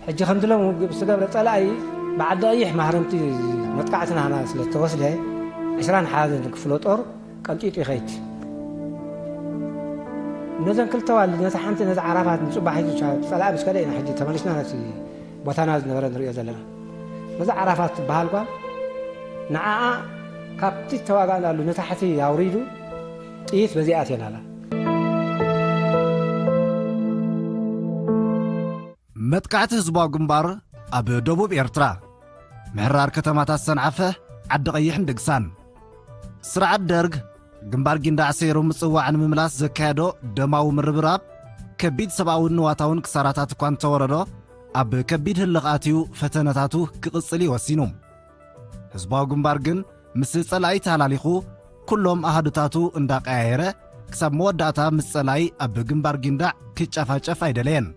ሕጂ ከም ድሎም ብዝተገብረ ጸላኢ ብዓዲ ቀይሕ ማህረምቲ መጥቃዕቲ ናህና ስለ ዝተወስደ ዕስራን ሓደን ክፍለ ጦር ቀንጢጡ ይኸይድ። ነዘን ክልተ ዋልድ ነታ ሓንቲ ነዛ ዓራፋት ንጽባሕ ሒዙ ጸላኢ ምስ ከደ ኢና ሕጂ ተመሊስና ነቲ ቦታና ዝነበረ ንሪኦ ዘለና። ነዛ ዓራፋት ትበሃል ጓል ንዓኣ ካብቲ ተዋጋእናሉ ንታሕቲ ኣውሪዱ ጥይት በዚኣ ኣትየናላ። መጥቃዕቲ ህዝባዊ ግንባር ኣብ ደቡብ ኤርትራ፣ ምሕራር ከተማታት ሰንዓፈ፣ ዓዲ ቀይሕን ድግሳን። ስርዓት ደርግ ግንባር ጊንዳዕ ሰይሩ ምጽዋዕ ንምምላስ ዘካየዶ ደማዊ ምርብራብ ከቢድ ሰብኣውን ንዋታውን ክሳራታት እኳ እንተወረዶ፣ ኣብ ከቢድ ህልኽ ኣትዩ ፈተነታቱ ክቕጽል እዩ ወሲኑ። ህዝባዊ ግንባር ግን ምስ ጸላኢ ተሃላሊኹ፣ ኩሎም ኣሃዱታቱ እንዳቀያየረ፣ ክሳብ መወዳእታ ምስ ጸላኢ ኣብ ግንባር ጊንዳዕ ክጫፋጨፍ ኣይደለየን።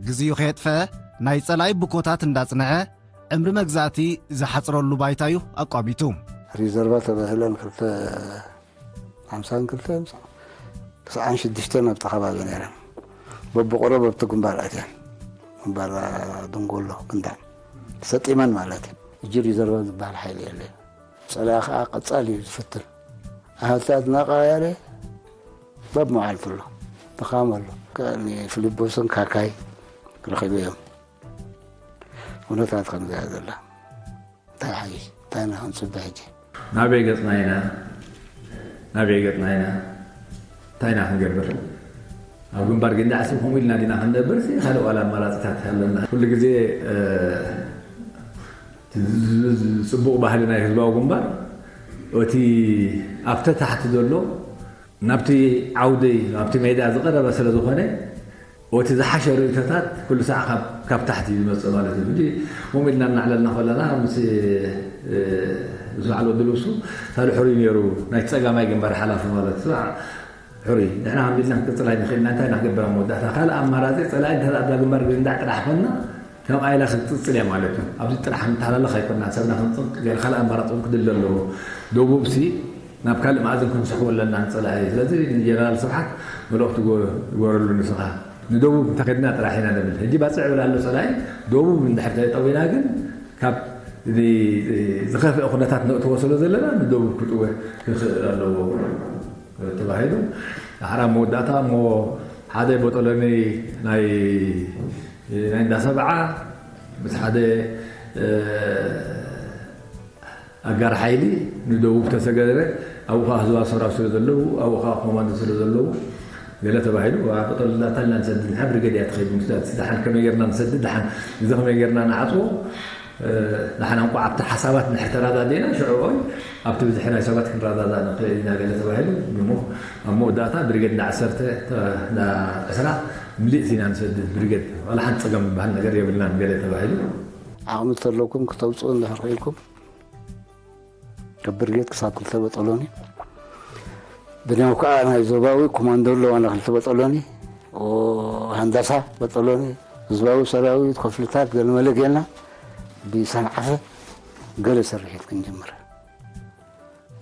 ግዜኡ ከየጥፈ፣ ናይ ጸላኢ ብኮታት እንዳጽንዐ፣ ዕምሪ መግዛእቲ ዝሓጽረሉ ባይታ እዩ ኣቋሚቱ። ሪዘርቫ ተባሂለን ክልተ ሓምሳን ክልተን ተስዓን ሽዱሽተን ኣብቲ ከባቢ ነይረን። በብቑሩብ ኣብቲ ግንባር ኣትየን። ግንባር ድንጎሎ፣ ግንዳዕ ተሰጢመን ማለት እዩ። ሕጂ ሪዘርቫ ዝበሃል ሓይሊ የለይ። ጸላኢ ከኣ ቀጻሊ እዩ ዝፍትን። ኣሃዱታት እናቐያየረ በብ መዓልቱ ኣሎ። ድኻም ኣሎ። ከ-፣ ንፊሊጶስን ካካይ ረኺበዮም። ኩነታት ከምዚኣ እያ ዘላ። እንታይ ሓይሽ? እንታይ ኢና ክንጽበ ሕጂ? ናበይ ገጽና ኢና? ናበይ ገጽና ኢና? እንታይ ኢና ክንገብር? ኣብ ግንባር ጊንዳዕሲ ከምኡ ኢልና ዲና ክንነብርሲ ካልእ ዋላ ኣማራጺታት ኣለና? ኩሉ ግዜ፣ እ፣ እቲ ዝ-፣ ዝ-፣ ጽቡቕ ባህሊ ናይ ህዝባዊ ግንባር፣ እቲ ኣብ ተታሕቲ ዘሎ ናብቲ ዓውዲ፣ ናብቲ ሜዳ ዝቐረበ ስለ ዝኾነ፣ እቲ ዝሓሸ ርእይቶታት ኩሉ ሳዕ ካብ፣ ካብ ታሕቲ እዩ ዝመጽእ ማለት እዩ። ሕጂ ከምኡ ኢልና እናዕለልና ከለና፣ ምስ፣ እ፣ ምስ በዓል ወዲ ልብሱ፣ ሳሉ ሕሩይ ነይሩ፣ ናይቲ ጸጋማይ ግንባር ሓላፊ ማለት እዩ። ሕሩይ፣ ንሕና ከምዚ ኢልና ክንቅጽል ኣይንኽእልና፣ እንታይ ኢና ክገብር ኣብ መወዳእታ? ካልእ ኣማራጺ፣ ጸላኢ እንተ ኣብዛ ግንባር ጊንዳዕ ጥራሕ ኾንና፣ ከምኣ ኢላ ክትቅጽል እያ ማለት እዩ። ኣብዚ ጥራሕ ክንተሃላለኽ ኣይኮንናን፣ ሰብና ክንጽንቅ ገለ ካልእ ኣማራጺ እውን ክድለ ኣለዎ። ደቡብሲ ናብ ካልእ መኣዝን ክንስሕቦ ኣለና ንጸላኢ። ስለዚ ንጀነራል ስብሓት መልእኽቲ ግበ-፣ ግበረሉ ንስኻ። ንደቡብ እንተኸድና ጥራሕ ኢና ንብል። ሕጂ ባጽዕ ይብል ኣሎ ጸላኢ፣ ደቡብ እንድሕር ተጠዊና ግን ካብ ዚ-፣ ዝኸፍአ ኩነታት ነእትዎ ስለ ዘለና ንደቡብ ክጥወ ክኽእል ኣለዎ ተባሂሉ። ድሓር ኣብ መወዳእታ እሞ ሓደ ቦጦሎኒ ናይ፣ ናይ እንዳ ሰብዓ ምስ ሓደ፣ እ፣ ኣጋር ሓይሊ ንደቡብ ተሰገረ ኣብኡ ከዓ ህዝባዊ ሰራዊት ስለ ዘለዉ ኣብኡ ከዓ ኮማንዶ ስለ ዘለዉ ገለ ተባሂሉ። በጠሎኒ ዳታ ኢልና ንሰድድ ንሓ ብርገድ እያ ትኸይድ ምስላ ደሓን ከመይ ጌርና ንሰድድ ደሓን እዚ ከመይ ጌርና ንዓፅዎ። ደሓን እንቋዕ ኣብቲ ሓሳባት እንድሕር ተረዳዲእና ሽዑ ኣብቲ ብዝሒ ናይ ሰባት ክንረዳዳእ ንኽእል ኢና ገለ ተባሂሉ። ኣብ መወዳእታ ብርገድ እንዳ ዓሰርተ እንዳ ዕስራ ምልእቲ ኢና ንሰድድ ብርገድ ዋላ ሓንቲ ፀገም ዝበሃል ነገር የብልናን ገለ ተባሂሉ። ዓቕሚ ተለኩም ክተውፅኡ እንድሕር ኮይንኩም ካብ ብርጌድ ክሳብ ክልተ በጠሎኒ ብንያው ከዓ ናይ ዞባዊ ኮማንዶ ኣለዋና ክልተ በጠሎኒ ሃንዳሳ በጠሎኒ ህዝባዊ ሰራዊት ክፍልታት ገለመለ ጌና ብሰንዓፈ ገለ ስርሒት ክንጅምር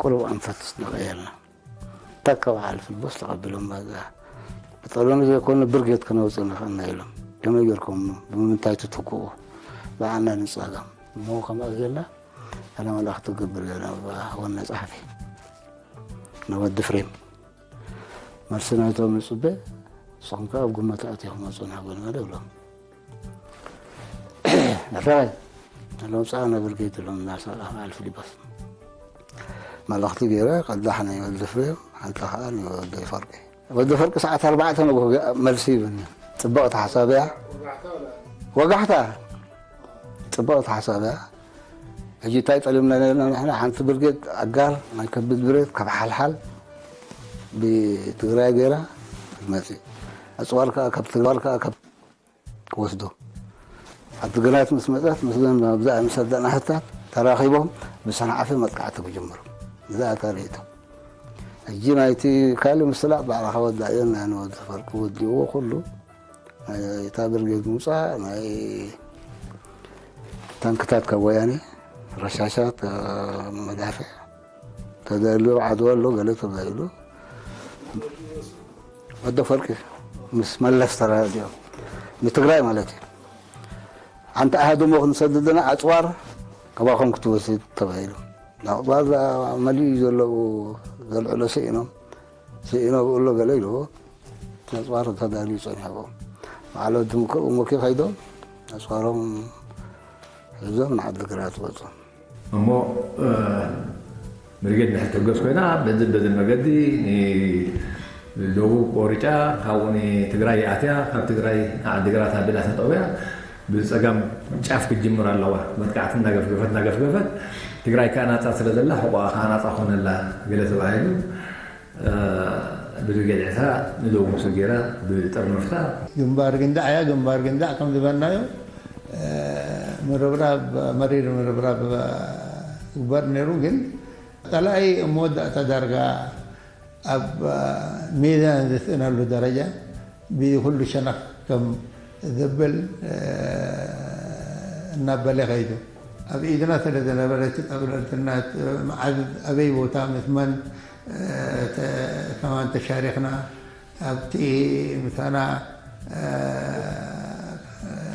ቁሩብ ኣንፈት ንቐየልና ተከባዓል ፍልቦስ ተቐቢሎም ባዛ ብጠሎኒ ዘይኮነ ብርጌድ ክነውፅእ ንኽእልና ኢሎም ከመይ ጌርኩም ብምንታይ ትትክኡ ብዓና ንፀገም እሞ ከምኣ ጌርና ኣነ መልእኽቲ ክገብር እየ ናብ ወነ ጸሓፊ ናብ ወዲ ፍሬም መልሲ ናይቶም ንፅበ ንስኹም ከ ኣብ ግመት ኣትኹም መፁና ጎልመለ ብሎም ራይ ለውፃ ነብር ገይትሎም እናሰራ በዓል ፊሊፖስ መልእኽቲ ገይረ ቀዳሕ ናይ ወዲ ፍሬም ሓንቲ ከዓ ንወዲ ፈርቂ ወዲ ፈርቂ ሰዓት ኣርባዕተ ንግሆ መልሲ ይብኒ ፅብቕቲ ሓሳብ እያ ወጋሕታ ፅብቕቲ ሓሳብ እያ ሕጂ እንታይ ጠሊምና ነርና ንሕና ሓንቲ ብርጌድ ኣጋር ናይ ከቢድ ብሬት ካብ ሓልሓል ብትግራይ ገይራ መፂ ኣፅዋር ከዓ ካብ ትግባር ከዓ ካብ ክወስዶ ኣብ ትግራይት ምስ መፀት ምስዘን ኣብዛ ምስ ኣዳናሕታት ተራኺቦም ብሰንዓፈ መጥቃዕቲ ክጅምሩ እዛ ታሪቱ ሕጂ ናይቲ ካልእ ምስላእ ባዕልኻ ወዳእዮ ናይ ንወዲ ፈርቂ ወዲእዎ ኩሉ ናይ እታ ብርጌድ ምውፃእ ናይ ታንክታት ካብ ወያኔ ረሻሻት መዳፍዕ ተደልዩ ዓድዋ ኣሎ ገለ ተባሂሉ ወዲ ፈርቂ ምስ መለስ ተራዲኦም ንትግራይ ማለት እዩ ሓንቲ ኣሃዱ እሞ ክንሰድድና ኣፅዋር ካባኹም ክትወስድ ተባሂሉ ኣፅዋር መሊኡ እዩ ዘለዉ ዘልዕሎ ስኢኖም ስኢኖ ብእሎ ገለ ኢልዎ ኣፅዋር ተዳልዩ ፀኒሕዎም በዓል ወዲ ምክር እሞኪ ከይዶም ኣፅዋሮም ሒዞም ንዓዲ ግራት ወፁ እሞ ብርጌድ ድሕር ትሕገዝ ኮይና በዚ በዚ መገዲ ንደቡብ ቆሪጫ ካብኡ ንትግራይ ኣትያ ካብ ትግራይ ንዓዲግራት ኣቢላ ተጠውያ ብፀጋም ጫፍ ክትጅምር ኣለዋ መጥቃዕቲ እናገፍገፈት እናገፍገፈት ትግራይ ከዓ ናፃ ስለ ዘላ ሕቆኣ ከዓ ናፃ ኮነላ ገለ ተባሂሉ ብርጌድ ዕስራ ንደቡብ ምስል ገይራ ብጥርንፍታ ግንባር ግንዳዕ እያ ግንባር ግንዳዕ ከም ዝበልናዮ ምርብራብ መሪር ምርብራብ ይግበር ነይሩ ግን ፀላኢ ኣብ መወዳእታ ዳርጋ ኣብ ሜዳ ዝስእነሉ ደረጃ ብኩሉ ሸነኽ ከም ዘብል እናበለ ከይዱ ኣብ ኢድና ስለ ዝነበረ እቲ ጠብለልትና መዓዝ ኣበይ ቦታ ምስ መን ከማን ተሻሪኽና ኣብቲ ምሳና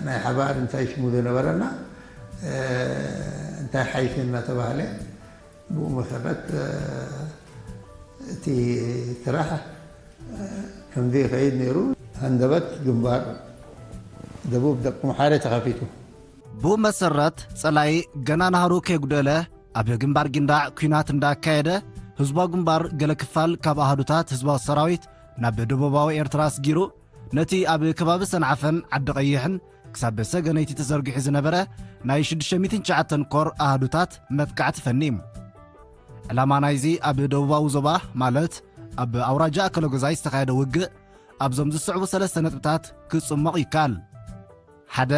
ናይ ሓባር እንታይ ሽሙ ዝነበረና እንታይ ሓይሲ እናተባህለ ብኡ መሰረት እቲ ስራሕ ከምዚ ይኸይድ ነይሩ። ሃንደበት ግንባር ደቡብ ደቂ ምሓረ ተኸፊቱ። ብኡ መሰረት ጸላኢ ገና ናህሩ ከይጉደለ ኣብ ግንባር ጊንዳዕ ኲናት እንዳካየደ ህዝባዊ ግንባር ገለ ክፋል ካብ ኣሃዱታት ህዝባዊ ሰራዊት ናብ ደቡባዊ ኤርትራ ኣስጊሩ ነቲ ኣብ ከባቢ ሰንዓፈን ዓዲ ቀይሕን ክሳብ ሰገነይቲ ተዘርጊሑ ዝነበረ ናይ ሽዱሽተ ሚእትን ትሽዓተን ኮር ኣሃዱታት መጥቃዕቲ ፈኒም። ዕላማ ናይዚ ኣብ ደቡባዊ ዞባ ማለት ኣብ ኣውራጃ ኣከለጉዛይ ዝተኻየደ ውግእ ኣብዞም ዝስዕቡ ሰለስተ ነጥብታት ክጽሞቕ ይከኣል። ሓደ፣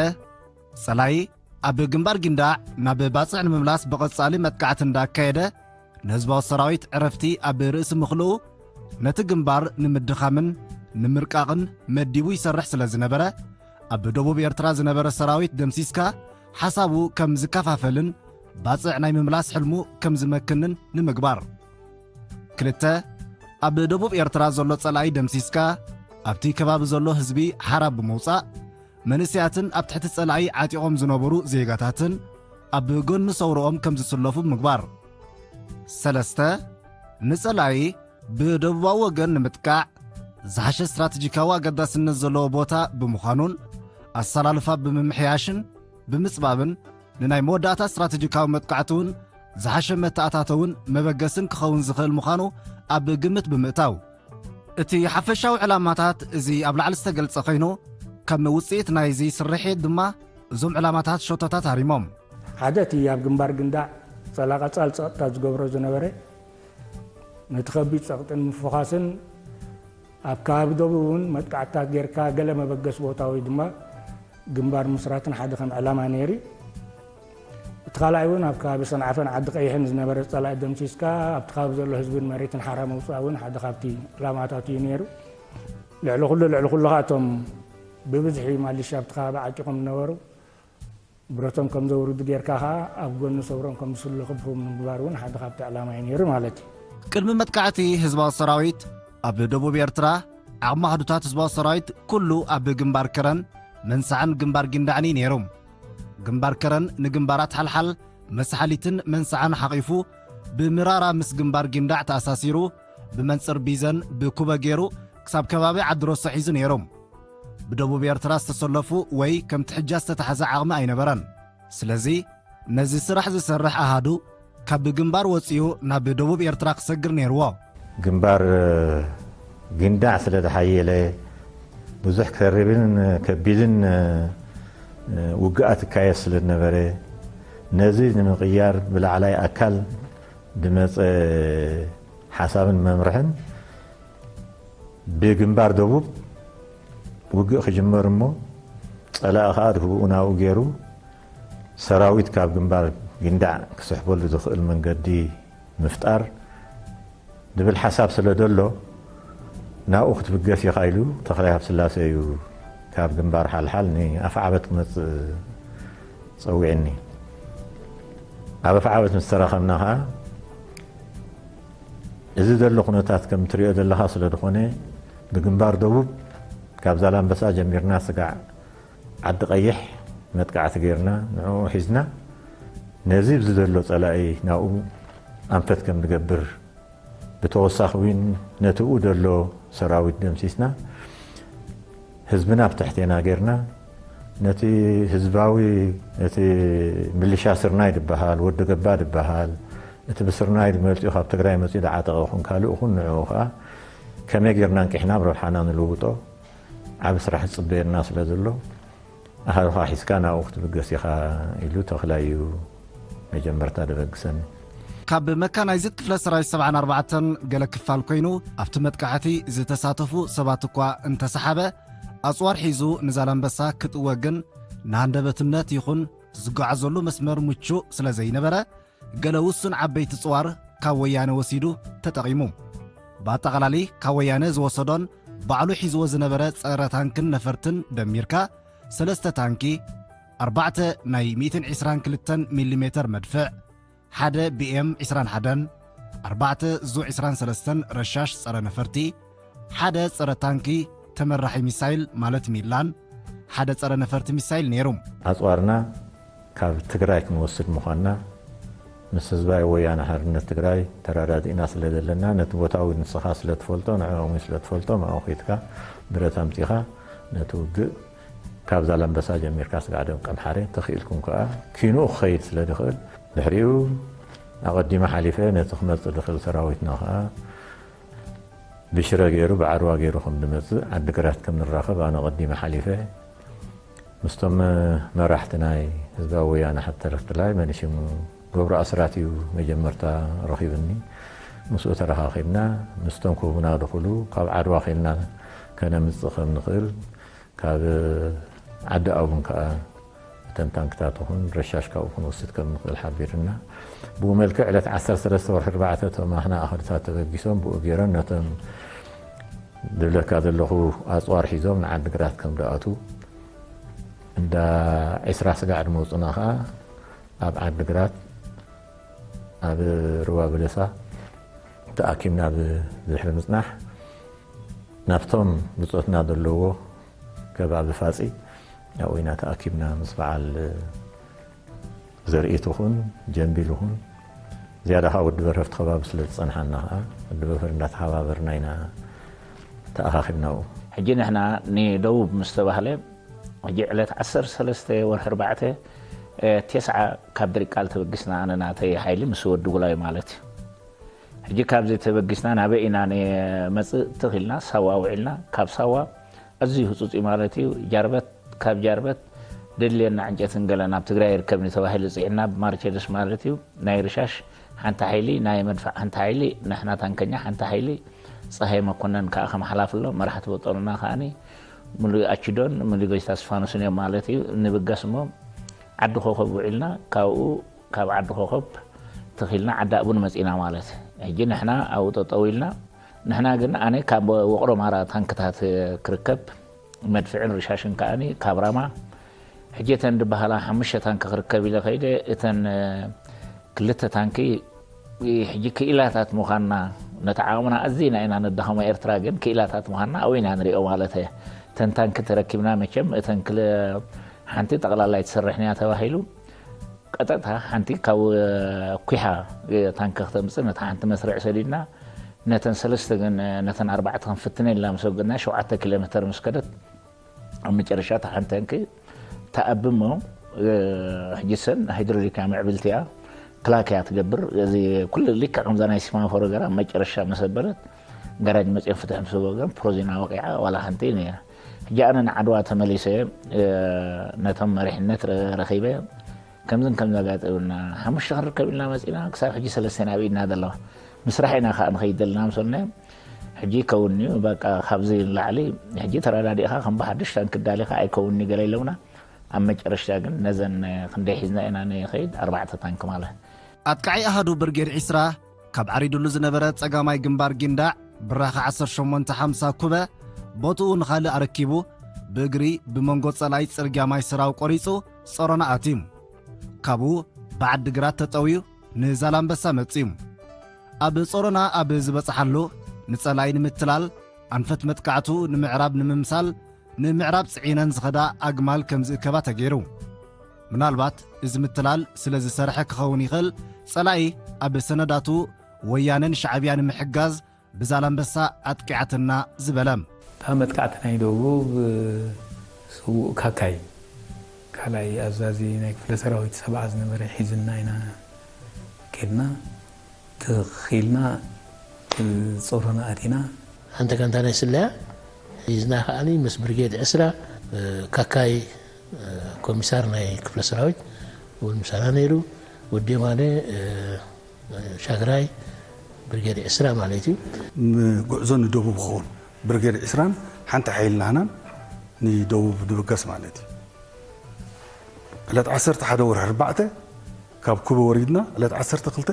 ጸላኢ ኣብ ግንባር ጊንዳዕ ናብ ባጽዕ ንምምላስ ብቐጻሊ መጥቃዕቲ እንዳካየደ ንህዝባዊ ሰራዊት ዕረፍቲ ኣብ ርእሲ ምኽልኡ ነቲ ግንባር ንምድኻምን ንምርቃቕን መዲቡ ይሰርሕ ስለ ዝነበረ ኣብ ደቡብ ኤርትራ ዝነበረ ሰራዊት ደምሲስካ ሓሳቡ ከም ዝከፋፈልን ባጽዕ ናይ ምምላስ ሕልሙ ከም ዝመክንን ንምግባር። ክልተ፣ ኣብ ደቡብ ኤርትራ ዘሎ ጸላኢ ደምሲስካ ኣብቲ ከባቢ ዘሎ ህዝቢ ሓራ ብምውጻእ መንእሰያትን ኣብ ትሕቲ ጸላኢ ዓጢቖም ዝነበሩ ዜጋታትን ኣብ ጎኒ ሰውርኦም ከም ዝስለፉ ምግባር። ሰለስተ፣ ንጸላኢ ብደቡባዊ ወገን ንምጥቃዕ ዝሓሸ ስትራተጂካዊ ኣገዳስነት ዘለዎ ቦታ ብምዃኑን ኣሰላልፋ ብምምሕያሽን ብምጽባብን ንናይ መወዳእታ ስትራተጂካዊ መጥቃዕቲ እውን ዝሓሸ መተኣታተውን መበገስን ክኸውን ዝኽእል ምዃኑ ኣብ ግምት ብምእታው፣ እቲ ሓፈሻዊ ዕላማታት እዚ ኣብ ላዕሊ ዝተገልጸ ኮይኑ፣ ከም ውጽኢት ናይዚ ስርሒት ድማ እዞም ዕላማታት ሸቶታት ሃሪሞም። ሓደ እቲ ኣብ ግንባር ግንዳዕ ጸላቐጻል ጸቕጥታት ዝገብሮ ዝነበረ፣ ነቲ ከቢድ ጸቕጥን ምፍዃስን ኣብ ከባቢ ደቡብ እውን መጥቃዕትታት ጌርካ ገለ መበገሲ ቦታ ወይ ድማ ግንባር ምስራትን ሓደ ከም ዕላማ ነይሩ። እቲ ካልኣይ እውን ኣብ ከባቢ ሰንዓፈን ዓዲ ቀይሕን ዝነበረ ጸላኢ ደምሲስካ ኣብቲ ከባቢ ዘሎ ህዝብን መሬትን ሓራ ምውጻእ እውን ሓደ ካብቲ ዕላማታት እዩ ነይሩ። ልዕሊ ኩሉ ልዕሊ ኩሉ ከዓ እቶም ብብዝሒ ማሊሻ ኣብቲ ከባቢ ዓቂቖም ዝነበሩ ብረቶም ከም ዘውርዱ ጌርካ ከዓ ኣብ ጎኒ ሰውሮም ከም ዝስለኹ ብምግባር እውን ሓደ ካብቲ ዕላማ እዩ ነይሩ ማለት እዩ። ቅድሚ መጥቃዕቲ ህዝባዊ ሰራዊት ኣብ ደቡብ ኤርትራ ዓቕሚ ኣሃዱታት ህዝባዊ ሰራዊት ኩሉ ኣብ ግንባር ከረን መንሳዕን ግንባር ጊንዳዕን እዩ ነይሩ። ግንባር ከረን ንግንባራት ሓልሓል መስሓሊትን መንሳዕን ሓቒፉ ብምራራ ምስ ግንባር ጊንዳዕ ተኣሳሲሩ ብመንጽር ቢዘን ብኩበ ገይሩ ክሳብ ከባቢ ዓዲ ሮሶ ሒዙ ነይሩ። ብደቡብ ኤርትራ ዝተሰለፉ ወይ ከምቲ ሕጃ ዝተታሕዘ ዓቕሚ ኣይነበረን። ስለዚ ነዚ ስራሕ ዝሰርሕ ኣሃዱ ካብ ግንባር ወጺኡ ናብ ደቡብ ኤርትራ ክሰግር ነይርዎ። ግንባር ግንዳዕ ስለ ዝሓየለ ብዙሕ ከሪብን ከቢድን ውግኣት ይካየድ ስለ ዝነበረ ነዚ ንምቕያር ብላዕላይ ኣካል ዝመጸ ሓሳብን መምርሕን ብግንባር ደቡብ ውግእ ክጅመር እሞ ጸላኢ ከኣ ድህብኡ ናብኡ ገይሩ ሰራዊት ካብ ግንባር ግንዳዕ ክስሕበሉ ዝኽእል መንገዲ ምፍጣር ዝብል ሓሳብ ስለ ዘሎ ናብኡ ክትብገስ ኢኻ ኢሉ ተኽላይ ሃብስላሴ እዩ ካብ ግንባር ሓልሓል ንኣፍዓበት ክመጽእ ጸዊዕኒ። ኣብ ኣፍዓበት ምስ ተራኸብና ኸኣ እዚ ዘሎ ኩነታት ከም ትሪኦ ዘለኻ ስለ ዝኾነ ብግንባር ደቡብ ካብ ዛላምበሳ ጀሚርና ስጋዕ ዓዲ ቀይሕ መጥቃዕቲ ጌርና ንዕኡ ሒዝና ነዚ ኣብዚ ዘሎ ጸላኢ ናብኡ ኣንፈት ከም ንገብር ብተወሳኺ እውን ነቲ ብኡ ዘሎ ሰራዊት ደምሲስና ህዝብና ኣብ ትሕቴና ጌርና ነቲ ህዝባዊ እቲ ምልሻ ስርናይ ዝበሃል ወዲ ገባ ዝበሃል እቲ ብስርናይ ዝመልጢኡ ካብ ትግራይ መፂኡ ዝዓጠቐ ኹን ካልእ ኹን ንዕኡ ከዓ ከመይ ጌርና እንቂሕና ኣብ ረብሓና ንልውጦ ዓብ ስራሕ ዝፅበየና ስለ ዘሎ ኣሃዱኻ ሒዝካ ናብኡ ክትብገስ ኢኻ ኢሉ ተኽላይ እዩ መጀመርታ ደበግሰኒ። ካብ መካናይዝድ ክፍለ ሰራዊት ሰብዓን ኣርባዕተን ገለ ክፋል ኮይኑ ኣብቲ መጥቃዕቲ ዝተሳተፉ ሰባት እኳ እንተሰሓበ ኣፅዋር ሒዙ ንዛላምበሳ ክጥወ ግን ንሃንደበትነት ይኹን ዝጓዓዘሉ መስመር ምቹእ ስለ ዘይነበረ ገለ ውሱን ዓበይቲ ጽዋር ካብ ወያነ ወሲዱ ተጠቒሙ። ብኣጠቓላሊ ካብ ወያነ ዝወሰዶን ባዕሉ ሒዝዎ ዝነበረ ጸረ ታንክን ነፈርትን ደሚርካ ሰለስተ ታንኪ፣ ኣርባዕተ ናይ ሚእትን ዕስራን ክልተን ሚሊሜተር መድፍዕ፣ ሓደ ቢ ኤም ዕስራን ሓደን፣ ኣርባዕተ ዙ ዕስራን ሰለስተን ረሻሽ ጸረ ነፈርቲ፣ ሓደ ጸረ ታንኪ ተመራሒ ሚሳይል ማለት ሚላን፣ ሓደ ጸረ ነፈርቲ ሚሳይል ነይሩ። ኣጽዋርና ካብ ትግራይ ክንወስድ ምዃንና ምስ ህዝባዊ ወያነ ሓርነት ትግራይ ተረዳዲእና ስለ ዘለና ነቲ ቦታ እውን ንስኻ ስለ ትፈልጦ ንዕኦም እውን ስለ ትፈልጦም ኣብኡ ኬድካ ብረት ኣምጺኻ ነቲ ውግእ ካብ ዛላምበሳ ጀሚርካ ስጋዕ ደንቀምሓረ ተኽኢልኩም ከኣ ኪንኡ ክኸይድ ስለ ዝኽእል ድሕሪኡ ኣቐዲመ ሓሊፈ ነቲ ክመጽእ ዝኽእል ሰራዊትና ከኣ ብሽረ ገይሩ ብዓድዋ ገይሩ ከም ዝመጽእ ዓዲግራት ከም ንራኸብ ኣነ ቀዲመ ሓሊፈ ምስቶም መራሕቲ ናይ ህዝባዊ ወያነ ሓተረፍትላይ መን ሽሙ ገብሩ ኣስራት እዩ መጀመርታ ረኺብኒ። ምስኡ ተረኻኺብና ምስቶም ክህቡና ድኽእሉ ካብ ዓድዋ ኺልና ከነምጽእ ከም ንኽእል ካብ ዓዲ ኣቡን ከኣ እተን ታንክታት ኹን ረሻሽ ካብኡ ክንወስድ ከም ንኽእል ሓቢርና። ብኡ መልክዕ ዕለት ዓሰርተ ሰለስተ ወርሒ ኣርባዕተ እቶም ኣኽና ኣኸድታት ተበጊሶም ብኡ ገይሮም ነቶም ዝብለካ ዘለኹ ኣፅዋር ሒዞም ንዓዲ ግራት ከም ደኣቱ እንዳ ዒስራ ስጋዕ ድመፁና ኸዓ ኣብ ዓዲ ግራት ኣብ ሩባ በለሳ ተኣኪብና ብድሕሪ ምፅናሕ ናብቶም ብፆትና ዘለዎ ከባቢ ፋፂ ኣብኡ ኢና ተኣኪብና ምስ በዓል ዘርኢ ትኹን ጀምቢል ይኹን ዝያዳ ከዓ ወዲ በርሀፍቲ ከባቢ ስለ ዝፀንሓና ከዓ ወዲ በርሀር እንዳተሓባበርና ኢና ተኣኻኺብና ኣብኡ። ሕጂ ንሕና ንደቡብ ምስ ተባህለ ሕጂ ዕለት ዓሰርተ ሰለስተ ወርሒ ኣርባዕተ ቴስዓ ካብ ድሪቃል ተበጊስና፣ ኣነ ናተይ ሓይሊ ምስ ወዲ ጉላይ ማለት እዩ። ሕጂ ካብዚ ተበጊስና ናበይ ኢና ንመጽእ ትኽኢልና? ሳዋ ውዒልና። ካብ ሳዋ ኣዝዩ ህጹጽ እዩ ማለት እዩ። ጃርበት፣ ካብ ጃርበት ደድልየና ዕንጨትን ገለን ኣብ ትግራይ ይርከብኒ ተባሂሉ ጽዒና ብማርቸደስ ማለት እዩ። ናይ ርሻሽ ሓንቲ ሓይሊ፣ ናይ መድፋዕ ሓንቲ ሓይሊ፣ ንሕና ታንከኛ ሓንቲ ሓይሊ፣ ፀሃይ መኮነን ከዓ ከም ሓላፊ ኣሎ። መራሕቲ በጦሎና ከዓኒ ሙሉ ኣችዶን ሙሉ ጎይታ ስፋኖስን እዮም ማለት እዩ። ንብገስ እሞ ዓዲ ኮኸብ ውዒልና፣ ካብኡ ካብ ዓዲ ኮኸብ ተኺልና ዓዲ ኣቡን መፂና ማለት። ሕጂ ንሕና ኣብኡ ጠጠው ኢልና። ንሕና ግን ኣነ ካብ ወቕሮ ማራ ታንክታት ክርከብ፣ መድፍዕን ርሻሽን ከዓኒ ካብ ራማ። ሕጂ እተን ዝበሃላ ሓሙሽተ ታንኪ ክርከብ ኢለ ከይደ። እተን ክልተ ታንኪ ሕጂ ክኢላታት ምዃንና፣ ነቲ ዓቕምና ኣዚና ኢና ነዳኸሞ። ኤርትራ ግን ክኢላታት ምዃንና ኣብኡ ኢና ንሪኦ ማለት እየ። እተን ታንኪ ተረኪብና መቸም እተን ክል-፣ ሓንቲ ጠቕላላይ ትሰርሕን እያ ተባሂሉ። ቀጥታ ሓንቲ ካብ ኩሓ ታንኪ ክተምፅእ ነታ ሓንቲ መስርዕ ሰዲድና፣ ነተን ሰለስተ ግን፣ ነተን ኣርባዕተ ክንፍትነ ኢልና ምስ ወገድና ሸውዓተ ኪሎ ሜተር ምስ ከደት ኣብ መጨረሻ እታ ሓንቲ ታንኪ ትኣቢ እሞ፣ እ፣ ሕጂ ሰን ሃይድሮሊክ እያ፣ ምዕብልቲ እያ፣ ክላክ እያ ትገብር። እዚ ኩሉ ልክዕ ከምዛ ናይ ሲማፎሮ ገራ ኣብ መጨረሻ መሰበረት ጋራጅ መፅኦም ፍትሕ ምስ ወገን ፕሮዚና ወቂዓ ዋላ ሓንቲ ነይራ። ሕጂ ኣነ ንዓድዋ ተመሊሰ፣ እ፣ ነቶም መሪሕነት ረ-፣ ረኺበ። ከምዝን ከምዚ ኣጋጢሙና፣ ሓሙሽተ ክንርከብ ኢልና መፂና፣ ክሳብ ሕጂ ሰለስተ ኢና ኣብ ኢድና ዘለዋ። ምስራሕ ኢና ከዓ ንኸይድ ዘለና ምስ በልና፣ ሕጂ ይከውን እዩ፣ በቃ ካብዚ ንላዕሊ ሕጂ ተረዳዲእኻ ከም ብሓድሽ ታንኪ ዳሊኻ ኣይከውን እዩ ገለ ኢሎምና። ኣብ መጨረሽታ ግን ነዘን ክንደይ ሒዝና ኢና ንኸይድ? ኣርባዕተ ታንኪ ማለት። ኣጥቃዒ ኣሃዱ ብርጌድ ዒስራ ካብ ዓሪዱሉ ዝነበረ ጸጋማይ ግንባር ጊንዳዕ ብራኸ ዓሰርተ ሸሞንተ ሓምሳ ኩበ ቦትኡ ንኻልእ ኣረኪቡ ብእግሪ ብመንጎ ጸላኢ ጽርግያ ማይ ሰራው ቆሪጹ ጾሮና ኣትዩ። ካብኡ ብዓዲ ግራት ተጠውዩ ንዛላምበሳ መጽዩ። ኣብ ጾሮና ኣብ ዝበጽሓሉ ንጸላኢ ንምትላል ኣንፈት መጥቃዕቱ ንምዕራብ ንምምሳል ንምዕራብ ጽዒነን ዝኸዳ ኣግማል ከም ዝእከባ ተገይሩ። ምናልባት እዚ ምትላል ስለ ዝሰርሐ ክኸውን ይኽእል፣ ጸላኢ ኣብ ሰነዳቱ ወያነን ሻዕብያን ንምሕጋዝ ብዛላምበሳ ኣጥቂዓትና ዝበለ። እታ መጥቃዕቲ ናይ ደቡብ ስዉእ ካካይ ካልኣይ ኣዛዚ ናይ ክፍለ ሰራዊት ሰብዓ ዝነበረ ሒዝና ኢና ኬድና። ትኺልና ጾሮና ኣቲና። ሓንቲ ጋንታ ናይ ስለያ ሒዝና ከዓኒ ምስ ብርጌድ ዕስራ፣ እ፣ ካካይ፣ እ፣ ኮሚሳር ናይ ክፍለ ሰራዊት እውን ምሳና ነይሩ። ወዲ የማነ፣ እ፣ ሻግራይ ብርጌድ ዕስራ ማለት እዩ። ንጉዕዞ ንደቡብ ክኸውን ብርጌድ ዕስራን ሓንቲ ሓይሊ ናህናን ንደቡብ ንብገስ ማለት እዩ። ዕለት ዓሰርተ ሓደ ወርሒ ኣርባዕተ ካብ ኩበ ወሪድና፣ ዕለት ዓሰርተ ክልተ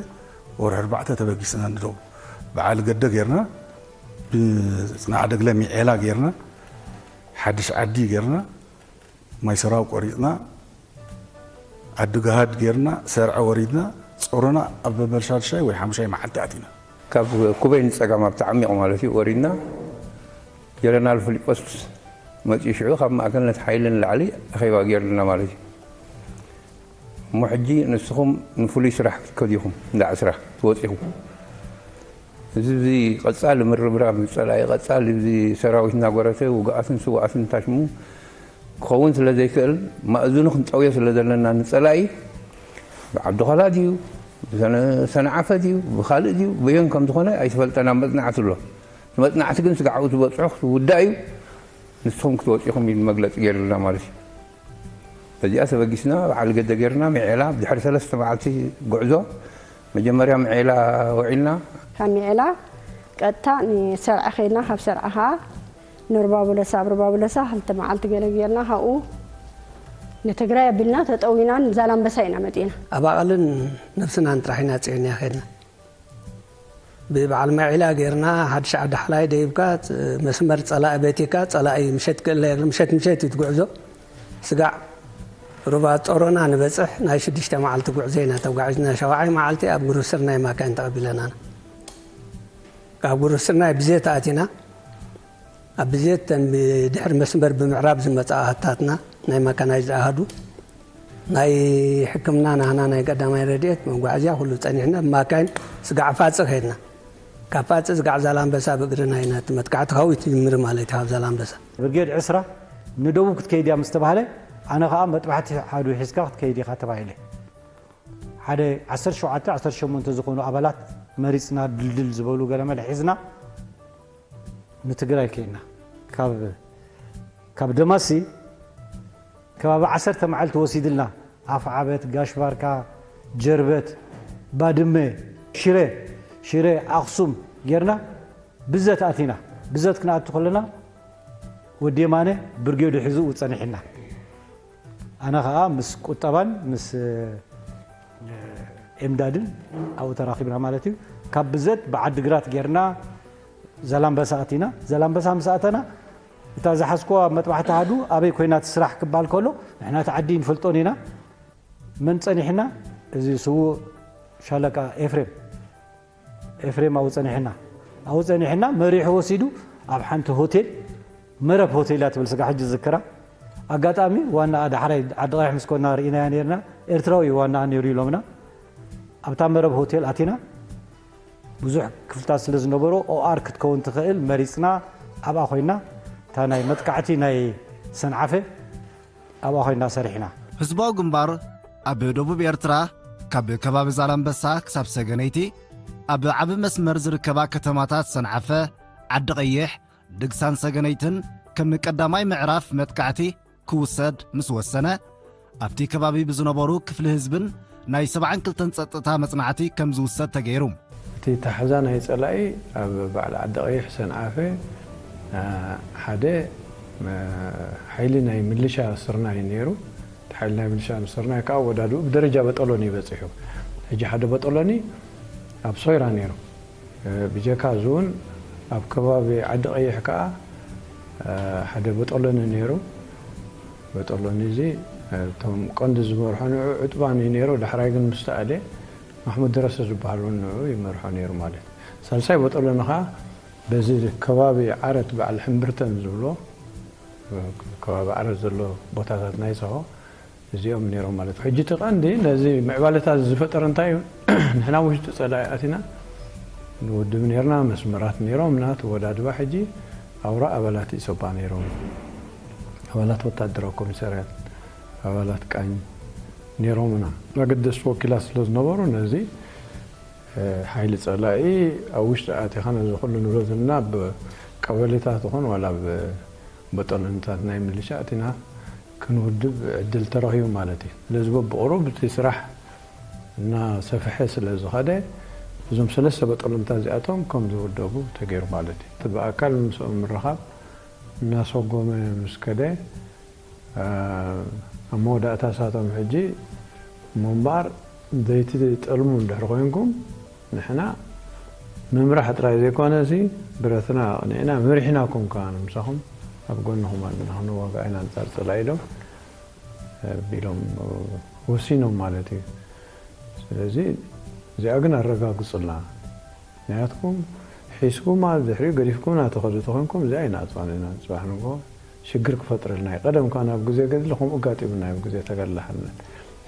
ወርሒ ኣርባዕተ ተበጊስና ንደቡብ። በዓል ገደ ጌርና፣ ብጽናዕ ደግለ ሚዔላ ጌርና፣ ሓድሽ ዓዲ ጌርና፣ ማይ ሰራው ቆሪጽና፣ ዓዲ ገሃድ ጌርና፣ ሰርዐ ወሪድና፣ ጾሮና ኣብ መበል ሻድሻይ ወይ ሓሙሻይ መዓልቲ ኣቲና። ካብ ኩበይ ንጸጋም ኣብቲ ዓሚቕ ማለት እዩ ወሪድና። ጀነራል ፊሊጶስ መጺኡ ሽዑ ካብ ማእከል ነቲ ሓይሊ ንላዕሊ ኣኼባ ጌርልና ማለት እዩ። እሞ ሕጂ ንስኹም ንፍሉይ ስራሕ ክትከዱ ኢኹም፣ እንዳ ዕስራ ትወጺኹም። እዚ፣ እዚ ቀጻሊ ምርብራብ ጸላኢ፣ ቀጻሊ እዚ ሰራዊት እናጎረተ፣ ውጉኣትን ስዉኣትን ታሽሙ ክኸውን ስለ ዘይክእል፣ ማእዝኑ ክንጠውዮ ስለ ዘለና ንጸላኢ፣ ብዓብዱኸላ ድዩ፣ ብሰነ-፣ ሰንዓፈ ድዩ፣ ብኻልእ ድዩ፣ በየን ከም ዝኾነ ኣይትፈልጠን፣ ኣብ መጽናዕቲ ኣሎ። እቲ መጽናዕቲ ግን ስጋዕ ኣብኡ ዝበጽሖ ክትውዳእ እዩ፣ ንስኹም ክትወጽኡ ኢኹም ኢሉ መግለጺ ገይሩልና ማለት እዩ። በዚኣ ተበጊስና፣ በዓል ገደ ጌርና፣ ሚዔላ፣ ብድሕሪ ሰለስተ መዓልቲ ጉዕዞ፣ መጀመርያ ሚዔላ ውዒልና። ካብ ሚዔላ ቀጥታ ንሰርዐ ኸይድና፣ ካብ ሰርዐ ኸዓ ንሩባ በለሳ፣ ኣብ ሩባ በለሳ ክልተ መዓልቲ ገለ ጌርና፣ ካብኡ ንትግራይ ኣቢልና ተጠዊና ንዛላምበሳ ኢና መጺና። ኣብ ኣቓልን ነብስናን ጥራሕ ኢና ጽዒንያ ኸይድና። ብበዓል ሚዔላ ጌርና፣ ሓድሽ ዓዲ ሓላይ ደይብካ፣ ፅ-፣ መስመር ጸላኢ በቲካ፣ ጸላኢ ምሸት ክእለ የብሉ፣ ምሸት ምሸት እዩ እቲ ጉዕዞ። ስጋዕ ሩባ ጾሮና ንበጽሕ ናይ ሽዱሽተ መዓልቲ ጉዕዞ ኢና ተጓዒዝና። ሸውዓይ መዓልቲ ኣብ ጉሩብ ስርናይ ማካይን ተቐቢለናና። ካብ ጉሩብ ስርናይ ብዜት ኣቲና፣ ኣብ ብዜት ተን ብድሕሪ መስመር ብምዕራብ ዝመጻ ኣሃታትና ናይ ማካናይዝድ ኣሃዱ ናይ ሕክምና ናህና ናይ ቀዳማይ ረድኤት መጓዓዝያ ኩሉ ጸኒሕና ብማካይን ስጋዕ ፋጽ ከይድና። ካብ ፋጽ ስጋዕ ዛላምበሳ ብእግርና ኢና እቲ መጥቃዕቲ ካብኡ ትጅምር ማለት እዩ። ካብ ዛላምበሳ ብርጌድ ዕስራ ንደቡብ ክትከይድ እያ ምስ ተባህለ ኣነ ከዓ መጥባሕቲ ሓዱ ሒዝካ ክትከይድ ኢኻ ተባሂለ። ሓደ ዓሰርተ ሸውዓተ ዓሰርተ ሸሞንተ ዝኾኑ ኣባላት መሪፅና፣ ድልድል ዝበሉ ገለመለ ሒዝና ንትግራይ ከይድና። ካብ ካብ ደማሲ ከባቢ ዓሰርተ መዓልቲ ወሲድልና። ኣፍዓበት፣ ጋሽ ባርካ፣ ጀርበት፣ ባድመ፣ ሽረ ሽረ ኣኽሱም ጌርና ብዘት ኣቲና። ብዘት ክንኣቱ ከለና ወዲ የማነ ብርጌዱ ሒዙ ጸኒሕና። ኣነ ኸኣ ምስ ቁጠባን ምስ ኤምዳድን ኣብኡ ተራኺብና ማለት እዩ። ካብ ብዘት ብዓዲ ግራት ጌርና ዘላምበሳ ኣቲና። ዘላምበሳ ምስ ኣተና እታ ዝሓዝኮ ኣብ መጥባሕቲ ኣሃዱ ኣበይ ኮይና ትስራሕ ክባል ከሎ ንሕና እቲ ዓዲ ንፈልጦን ኢና። መን ጸኒሕና? እዚ ስዉእ ሻለቃ ኤፍሬም ኤፍሬም ኣብኡ ጸኒሕና። ኣብኡ ጸኒሕና መሪሑ ወሲዱ ኣብ ሓንቲ ሆቴል መረብ ሆቴል እያ ትብል ስጋ ሕጂ ዝዝክራ። ኣጋጣሚ ዋናኣ ዳሕራይ ዓዲ ቀይሕ ምስ ኮና ርኢናያ ነርና። ኤርትራዊ እዩ ዋናኣ ነይሩ ኢሎምና። ኣብታ መረብ ሆቴል ኣቲና ብዙሕ ክፍልታት ስለ ዝነበሮ ኦኣር ክትከውን ትኽእል መሪጽና ኣብኣ ኮይና እታ ናይ መጥቃዕቲ ናይ ሰንዓፈ ኣብኣ ኮይና ሰሪሕና። ህዝባዊ ግንባር ኣብ ደቡብ ኤርትራ ካብ ከባቢ ዛላምበሳ ክሳብ ሰገነይቲ ኣብ ዓቢ መስመር ዝርከባ ከተማታት ሰንዓፈ፣ ዓዲ ቀይሕ፣ ድግሳን ሰገነይትን ከም ቀዳማይ ምዕራፍ መጥቃዕቲ ክውሰድ ምስ ወሰነ፣ ኣብቲ ከባቢ ብዝነበሩ ክፍሊ ህዝብን ናይ ሰብዓን ክልተን ጸጥታ መጽናዕቲ ከም ዝውሰድ ተገይሩ። እቲ ታሕዛ ናይ ጸላኢ ኣብ በዓል ዓዲ ቀይሕ ሰንዓፈ፣ አ፣ ሓደ፣ አ፣ ሓይሊ ናይ ምልሻ ስርናይ ነይሩ። እቲ ሓይሊ ናይ ምልሻ ስርናይ ከዓ ወዳድኡ ብደረጃ በጠሎኒ በጺሑ። ሕጂ ሓደ በጠሎኒ ኣብ ሶይራ ነይሩ። እ፣ ብጀካ እዚ እውን ኣብ ከባቢ ዓዲ ቀይሕ ከዓ፣ እ፣ ሓደ በጠሎኒ ነይሩ። በጠሎኒ እዚ፣ እ፣ እቶም ቀንዲ ዝመርሖ ንዑ ዕጥባን እዩ ነይሩ። ዳሕራይ ግን ምስ ተኣልየ ማሕሙድ ደረሰ ዝበሃል እውን ንዑ ይመርሖ ነይሩ ማለት እዩ። ሳልሳይ በጠሎኒ ከዓ በዚ ከባቢ ዓረት በዓል ሕምብርተን ዝብሎ፣ እ፣ ከባቢ ዓረት ዘሎ ቦታታት ናይ ሰሆ እዚኦም ነይሮም ማለት እዩ። ሕጂ እቲ ቀንዲ ነዚ ምዕባለታት ዝፈጠረ እንታይ እዩ? ንሕና ውሽጢ ጸላኢ ኣቲና ንውድብ ነይርና፣ መስመራት ነይሮምና፣ እቲ ወዳድባ ሕጂ ኣውራ ኣባላት ኢሰፓ ነይሮም፣ ኣባላት ወታደራዊ ኮሚሳርያት፣ ኣባላት ቃኝ ነይሮምና። ኣገደስቲ ወኪላት ስለ ዝነበሩ ነዚ፣ እ፣ ሓይሊ ጸላኢ ኣብ ውሽጢ ኣቲኻ ነዚ ኩሉ ንብሎ ዘለና ብ-፣ ቀበሌታት ይኹን ዋላ ብ-፣ በጠሎንታት ናይ ምልሻ ኣቲና ክንውድብ ዕድል ተረኺቡ ማለት እዩ። ስለዚ በብቕሩብ እቲ ስራሕ እናሰፍሐ ስለ ዝኸደ እዞም ሰለስተ በጠሎንታት እዚኣቶም ከም ዝውደቡ ተገይሩ ማለት እዩ። እቲ ብኣካል ምስኦም ምርኻብ እናሰጎመ ምስ ከደ፣ አ፣ ኣብ መወዳእታ ሳቶም ሕጂ እሞ እምበኣር ዘይትጠልሙ እንድሕር ኮይንኩም ንሕና ምምራሕ ጥራይ ዘይኮነሲ ብረትና ኣቕኒዕና መሪሕናኩም ከኣ ንምሳኹም ኣብ ጎንኹም ኣለና ክንዋጋእ ኢና ኣንጻር ጸላኢ ኢሎም ቢሎም ወሲኖም ማለት እዩ። ስለዚ እዚኣ ግን ኣረጋግጹልና። ምክንያትኩም ሒዝኩማ ድሕሪኡ ገዲፍኩምና ትኸዱ ተኾንኩም እዚኣ ኣይንኣጽዋን ኢና። ጽባሕ ንግሆ ሽግር ክፈጥረልና እዩ። ቀደም ከኣ ናብ ግዜ ገድሊ ከምኡ ኣጋጢሙና እዩ፣ ግዜ ተጋድሎ ሓርነት።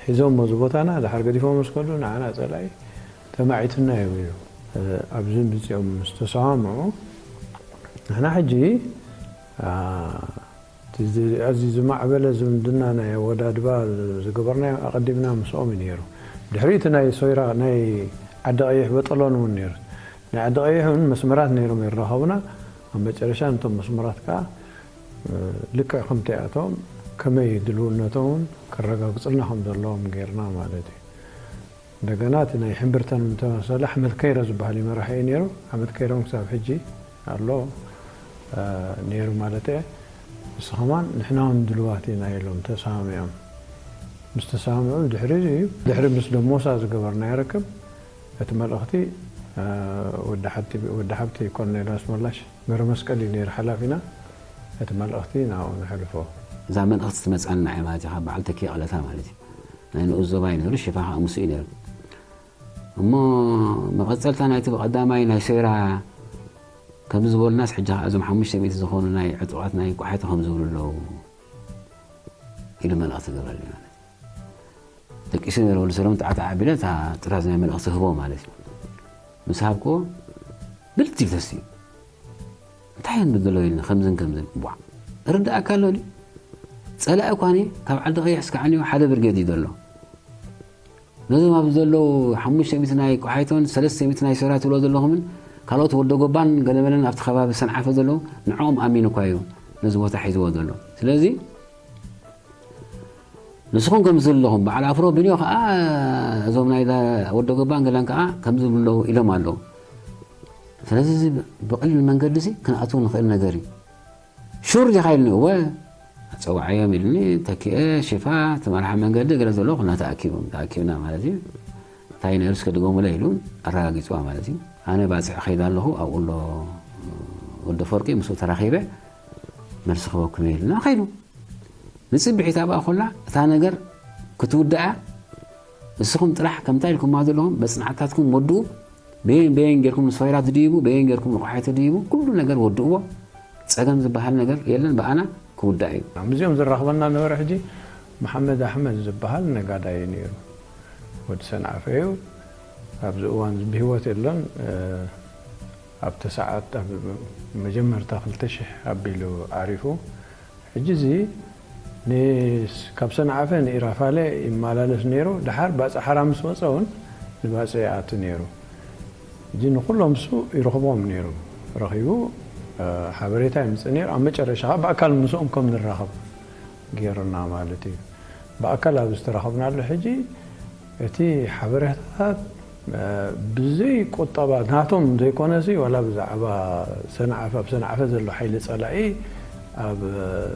ሒዞሞ እዚ ቦታና ድሓር ገዲፎም ምስ ከዱ ንዓና ጸላኢ ተማዒቱና እዩ ኢሉ። ኣብዚ ምጽኦም ምስ ተሰማምዑ ንሕና ሕጂ፣ አ፣ እቲ ዝ-፣ ኣዝዩ ዝማዕበለ ዝምድና ናይ ኣወዳድባ ዝገበርናዮ ኣቐዲምና ምስኦም እዩ ነይሩ። ድሕሪ እቲ ናይ ሶይራ፣ ናይ ዓዲ ቀይሕ በጠሎን እውን ነይሩ። ናይ ዓዲ ቀይሕ እውን መስመራት ነይሮም ይራኸቡና። ኣብ መጨረሻ ነቶም መስመራት ከኣ፣ እ፣ ልክዕ ከምቲኣቶም ከመይ ድልውነቶም እውን ከረጋግጹልና ከም ዘለዎም ጌርና ማለት እዩ። እንደገና እቲ ናይ ሕምብርተን እንተመሰለ ኣሕመድ ከይረ ዝበሃል እዩ መራሒ እዩ ነይሩ። ኣሕመድ ከይረ እውን ክሳብ ሕጂ ኣሎ፣ እ፣ ነይሩ ማለት እየ። ንሱ ከማን ንሕና እውን ድልዋት ኢና ኢሎም ተሰማሚዖም። ምስ ተሰማምዑ ድሕሪ፣ ድሕሪ ምስ ደሞሳ ዝገበርናዮ ርክብ እቲ መልእኽቲ፣ እ፣ ወዲ ሓብቲ፣ ወዲ ሓብቲ ኮሎኔል ኣስመላሽ ገብረመስቀል እዩ ነይሩ ሓላፊና። እቲ መልእኽቲ ናብኡ ነሕልፎ። እዛ መልእኽቲ ትመጽኣና እያ ማለት እዩ፣ ካብ በዓል ተኪ ቀለታ ማለት እዩ። ናይ ንኡስ ዞባ እዩ ነይሩ፣ ሽፋ ከዓ ምስኡ እዩ ነይሩ። እሞ መቐጸልታ ናይቲ ብቐዳማይ ናይ ሶይራ ከምዚ ዝበሉናስ፣ ሕጂ ከዓ እዞም ሓሙሽተ ሚእቲ ዝኾኑ ናይ ዕጡቓት ናይ ቋሒቶ ከም ዝብሉ ኣለዉ ኢሉ መልእኽቲ ገብረለይ ማለት እዩ። ደቂሱ ነይሩ ወዲ ሰለሙን፣ ጣዕጣዕ ኣቢለ እታ ጥራዝ ናይ መልእኽቲ ህቦ ማለት እዩ። ምስ ሃብክዎ ብልት ኢሉ ተስኡ። እንታይ እዮም ዝብሉ ኢልና ከምዝን ከምዝን። ቧዕ። ርዳእካ ኣሎ ድዩ? ጸላኢ እኳኒ ካብ ዓዲ ቀይሕ እስካዕ ንዮ ሓደ ብርጌድ እዩ ዘሎ። ነዞም ኣብዚ ዘለዉ ሓሙሽተ ሚእቲ ናይ ቆሓይቶን ሰለስተ ሚእቲ ናይ ሰውራ ትብሎ ዘለኹምን ካልኦት ወደ ጎባን ገለመለን ኣብቲ ከባቢ ሰንዓፈ ዘለዉ ንዕኦም ኣሚኑ እኳ እዩ ነዚ ቦታ ሒዝዎ ዘሎ። ስለዚ ንስኹም ከም ዘለኹም በዓል ኣፍሮ ብንዮ ከዓ እዞም ናይ ወደ ጎባን ገለን ከዓ ከምዚ ብለዉ ኢሎም ኣለዉ። ስለዚ እዚ ብቐሊል መንገዲ እዚ ክንኣትዎ ንኽእል ነገር እዩ። ሹር ዲኻ ኢልኒ፣ እወ ጸዋዓዮም ኢልኒ፣ ተኪኤ ሽፋ ትመርሓ መንገዲ ገለ ዘሎ ኩልና ተኣኪቦም ተኣኪብና ማለት እዩ። እንታይ ነርስ ከድገሙለ ኢሉ ኣረጋጊጽዋ ማለት እዩ። ኣነ ባጽዕ ከይዳ ኣለኹ ኣብኡ ኣሎ ወደ ፈርቂ ምስኡ ተራኺበ መልሲ ክበኩም ኢልና ከይዱ። ንጽብሒት ኣብኣ ኮላ እታ ነገር ክትውድኣ ንስኹም ጥራሕ ከምታ ኢልኩማ ዘለኹም መጽናዕታትኩም ወድኡ። በየን በየን ጌርኩም ንሶይራ ትድይቡ፣ በየን ጌርኩም ንቆሓይ ትድይቡ፣ ኩሉ ነገር ወድእዎ። ጸገም ዝበሃል ነገር የለን፣ ብኣና ክውዳእ እዩ። ምስዚኦም ዝራኸበና ነበረ። ሕጂ መሓመድ ኣሕመድ ዝበሃል ነጋዳይ እዩ ነይሩ፣ ወዲ ሰንዓፈ እዩ። ኣብዚ እዋን እዚ ብህይወት የለን። ኣብቲ ሰዓት ኣብ መጀመርታ ክልተ ሽሕ ኣቢሉ ዓሪፉ። ሕጂ እዚ ን-፣ ካብ ሰንዓፈ ንኢራፋለ ይመላለስ ነይሩ። ድሓር ባጽዕ ሓራ ምስ መጸ እውን ንባጽዕ ይኣቱ ነይሩ። ሕጂ ንኹሎም እሱ ይረኽቦም ነይሩ። ረኺቡ፣ እ፣ ሓበሬታ ይምጽእ ነይሩ። ኣብ መጨረሻ ኸኣ ብኣካል ምስኦም ከም ንራኸብ ገይሩና ማለት እዩ። ብኣካል ኣብ ዝተራኸብናሉ ሕጂ እቲ ሓበሬታታት፣ እ፣ ብዘይ ቁጠባ ናቶም ዘይኮነሲ፣ ዋላ ብዛዕባ ሰንዓፈ፣ ኣብ ሰንዓፈ ዘሎ ሓይሊ ጸላኢ፣ ኣብ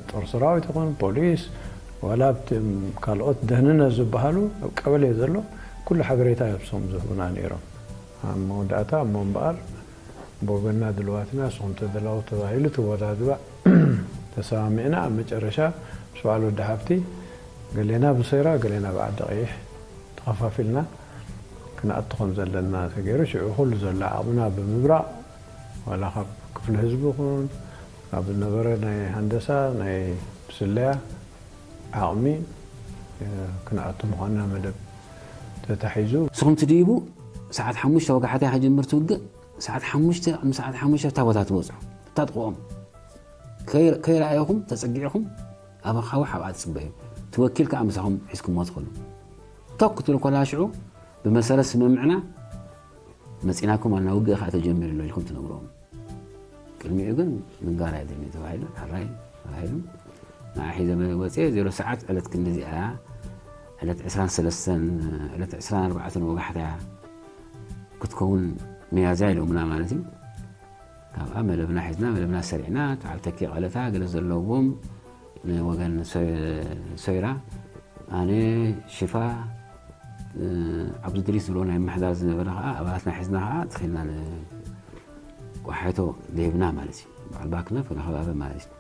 ጦር ሰራዊት ይኹን ፖሊስ፣ ዋላ ኣብቲ ካልኦት ደህንነት ዝበሃሉ፣ ኣብ ቀበሌ ዘሎ ኩሉ ሓበሬታ እዮም ዝህቡና ነይሮም። ኣብ መወዳእታ እሞ እምበኣር፣ ብወገንና ድልዋትና ንስኹም ተደላው ተባሂሉ ተወዳድባ ተሰማሚዕና። ኣብ መጨረሻ ምስ በዓል ወዲ ሓብቲ ገሌና ብሰይራ፣ ገሌና ብዓዲ ቀይሕ ተኸፋፊልና ክንኣቱ ከም ዘለና ተገይሩ። ሽዑ ኩሉ ዘሎ ዓቕምና ብምብራቕ፣ ዋላ ካብ ክፍሊ ህዝቢ ይኹን ካብ ዝነበረ ናይ ሃንደሳ፣ ናይ ስለያ ዓቕሚ፣ እ፣ ክንኣቱ ምዃንና መደብ ተታሒዙ። ንስኹም ትድይቡ፣ ሰዓት ሓሙሽተ ወጋሕታ ኢኻ ጀምር ትውግእ። ሰዓት ሓሙሽተ፣ ቅድሚ ሰዓት ሓሙሽተ ኣብታ ቦታ ትበጽሑ፣ ተታጥቕኦም። ከይ-፣ ከይረኣየኹም ተጸጊዕኹም ኣብ ኣኻውሕ ኣብኣ ትጽበዩ። እቲ ወኪል ከኣ ምሳኹም ሒዝኩምዎ ትኸዱ። ቶክ ክትብሉ ኮላ ሽዑ ብመሰረት ስምምዕና መጺናኩም ኣልና፣ ውግእ ከኣ ተጀሚሩ ኣሎ ኢልኩም ትነግርዎም። ቅድሚኡ ግን ምንጋር ኣየድልን እዩ ተባሂሉ፣ ሕራይ ተባሂሉ። ንዓ ሒዘ መ-፣ ወፅየ፣ ዜሮ ሰዓት ዕለት ክንዲ እዚኣ እያ። ዕለት ዕስራን ሰለስተን፣ ዕለት ዕስራን ኣርባዕተን ወጋሕታ ክትከውን መያዝያ ኢሎምና ማለት እዩ። ካብኣ መደብና ሒዝና፣ መደብና ሰሪዕና፣ በዓል ተኪ ቀለታ ገለ ዘለዎም ንወገን ሶ-፣ ሶይራ፣ ኣነ፣ ሽፋ፣ እ፣ ኣብዚ ድሪት ዝብሎ ናይ ምሕዳር ዝነበረ ኸዓ ኣባላትና ሒዝና ኸዓ ትኺልና ንቆሓይቶ ደይብና ማለት እዩ። በዓል ባክነፍ ገለ ከባቢ ማለት እዩ።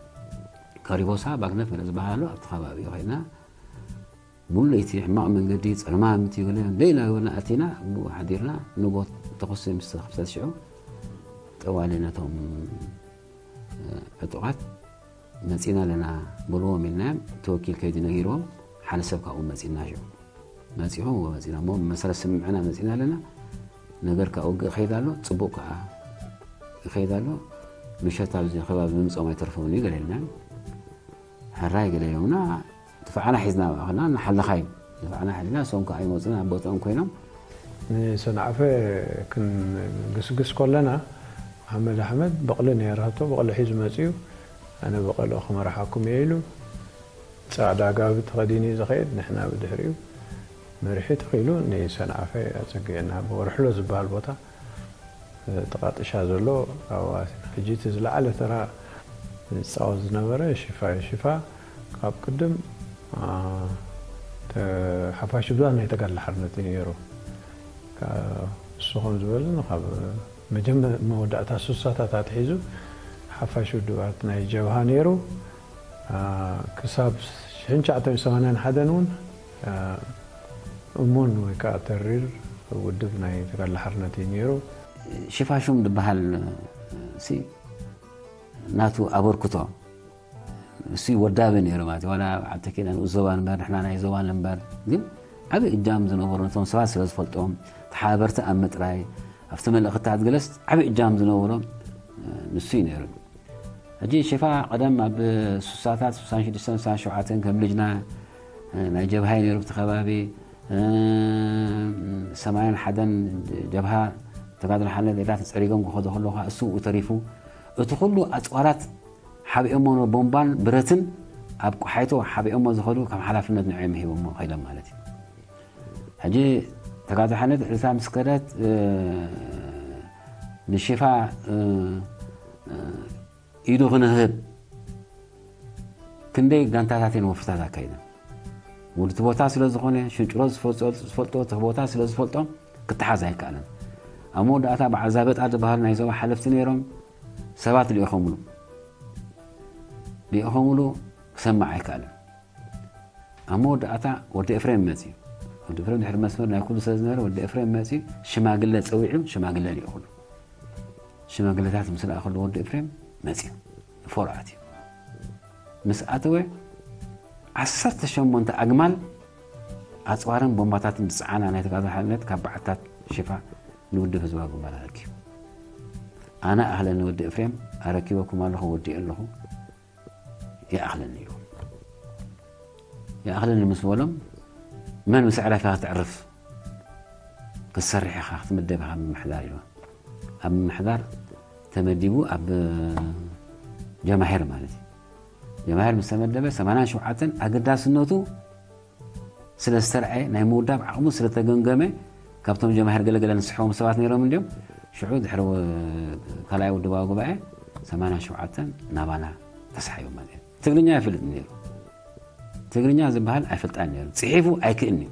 ካሪቦሳ ባክነፍ ገለ ዝበሃል ኣሎ፣ ኣብቲ ከባቢ እዩ ኸይድና። ሙሉ ለይቲ ሕማቕ መንገዲ፣ ጸልማም እቲ ገለ፣ ሌላ ገበና ኣቲና፣ ኣብኡ ሓዲርና፣ ንጎ ተኹሲ ምስ ተኸፍተ ሽዑ፣ ጠዋሊ ነቶም፣ እ፣ ዕጡቓት መጺና ኣለና በልዎም ኢልናዮም። እቲ ወኪል ከይዱ ነጊርዎም፣ ሓደ ሰብ ካብኡ መጺና ሽዑ። መጺኹም፣ እወ መጺና። እሞ ብመሰረት ስምምዕና መጺና ኣለና። ነገር ከኣ ውግእ ይኸይድ ኣሎ፣ ጽቡቕ ከኣ ይኸይድ ኣሎ። ምሸት ኣብዚ ከባቢ ምምጽኦም ኣይተርፎምን እዩ ገለ ኢልናዮም። ሕራይ ገለ ኢሎምና፣ ድፋዕና ሒዝና ከለና ንሓለኻይ ድፋዕና ሒዝና፣ እሶም ከኣ ይመጹና ኣብ ቦትኦም ኮይኖም። ንሰንዓፈ ክንግስግስ ከለና፣ መሓመድ ኣሕመድ በቕሊ ነይራቶ፣ በቕሊ ሒዙ መጺኡ፣ ኣነ በቐልኦ ክመርሓኩም እየ ኢሉ፣ ጻዕዳ ጋቢ ተኸዲኑ እዩ ዝኸይድ፣ ንሕና ብድሕሪኡ። መሪሒ ተኺሉ ንሰንዓፈ ኣጸጊዕና፣ ብወርሕሎ ዝበሃል ቦታ፣ እ፣ ጥቓ ጥሻ ዘሎ ኣብኡ ኣቲና። ሕጂ እቲ ዝለዓለ ተራ ዝጻወት ዝነበረ ሽፋ እዩ። ሽፋ ካብ ቅድም፣ ኣ፣ ተ-፣ ሓፋሽ ብዙሃን ናይ ተጋድሎ ሓርነት እዩ ነይሩ። ካ-፣ እሱ ከም ዝበልን ካብ መጀመ-፣ መወዳእታ ሱሳታት ኣትሒዙ ሓፋሽ ውድባት ናይ ጀብሃ ነይሩ። ኣ፣ ክሳብ ሽሕን ትሽዓተ ሚእትን ሰማንያን ሓደን እውን፣ ኣ፣ እሙን ወይ ከዓ ተሪር ውድብ ናይ ተጋድሎ ሓርነት እዩ ነይሩ። ሽፋሹም ዝበሃል ሲ ናቱ ኣበርክቶ እሱ ወዳቢ ነይሩ ማለት እዩ። ዋላ ዓዲ ተኪኤና ንኡስ ዞባ ንበር፣ ንሕና ናይ ዞባ ንበር፣ ግን ዓብዪ እጃም ዝነበሩ ነቶም ሰባት ስለ ዝፈልጦም፣ ተሓባበርቲ ኣብ ምጥራይ፣ ኣብቲ መልእኽትታት ገለስ ዓብዪ እጃም ዝነበሮም ንሱ እዩ ነይሩ። ሕጂ ሽፋ ቀደም ኣብ ሱሳታት ሱሳን ሽዱሽተን ሱሳን ሸውዓተን ከም ልጅና ናይ ጀብሃይ ነይሩ ብቲ ከባቢ ሰማንያን ሓደን ጀብሃ ተጋድሎ ሓርነት ኤርትራ ተጸሪጎም ክኸዱ ከለዉ እሱ ተሪፉ እቲ ኩሉ ኣጽዋራት ሓቢኦሞ ቦምባን ብረትን ኣብ ቆሓይቶ ሓቢኦሞ ዝኸዱ ከም ሓላፍነት ንዕኦም ሂቦሞ ከይዶም ማለት እዩ። ሕጂ ተጋድሎ ሓርነት ኤርትራ ምስ ከደት ንሽፋ ኢዱ ክንህብ ክንደይ ጋንታታት እየን ወፍርታት ኣካይደን። ውድቲ ቦታ ስለ ዝኾነ ሽንጭሮ ዝፈልጦ እቲ ቦታ ስለ ዝፈልጦ ክተሓዝ ኣይከኣለን። ኣብ መወዳእታ በዓል ዛበጣ ዝበሃሉ ናይ ዞባ ሓለፍቲ ነይሮም ሰባት ልኢኾምሉ ልኢኾምሉ ክሰማዕ ኣይከኣለን። ኣብ መወዳእታ ወዲ ኤፍሬም መፅዩ። ወዲ ኤፍሬም ድሕሪ መስመር ናይ ኩሉ ስለ ዝነበረ ወዲ ኤፍሬም መፅዩ ሽማግለ ፀዊዑ ሽማግለ ልኢኹሉ። ሽማግለታት ምስ ለኣኸሉ ወዲ ኤፍሬም መፅዩ ንፎርኣት እዩ ምስ ኣተወ ዓሰርተ ሸሞንተ ኣግማል ኣፅዋርን ቦምባታትን ዝፀዓና ናይ ተጋድሎ ሓርነት ካብ በዓታት ሽፋ ንውድብ ህዝባዊ ግንባር ኣረኪቡ። ኣነ ኣህለኒ ወዲ ኤፍሬም ኣረኪበኩም ኣለኹ ወዲኤ ኣለኹ ይኣኽለኒ ኢሉ። ይኣኽለኒ ምስ በሎም መን ምስ ኣዕራፍካ ክትዕርፍ ክትሰርሕ ኢኻ ክትምደብ ኢኻ ምምሕዳር ኢሉ። ኣብ ምምሕዳር ተመዲቡ ኣብ ጀማሄር ማለት እዩ። ጀማሄር ምስ ተመደበ ሰማንያን ሸውዓተን ኣገዳስነቱ ስለ ዝተርኣየ ናይ ምውዳብ ዓቕሙ ስለ ተገምገመ ካብቶም ጀማሄር ገለገለ ንስሕቦም ሰባት ነይሮም እንዲዮም ሽዑ ድሕሪ ካልኣይ ውድባዊ ጉባኤ ሰማንያን ሸውዓተን ናባና ተሳሒቡ ማለት እዩ። ትግርኛ ኣይፈልጥን ነይሩ። ትግርኛ ዝበሃል ኣይፈልጣን ነይሩ። ጽሒፉ ኣይክእልን እዩ።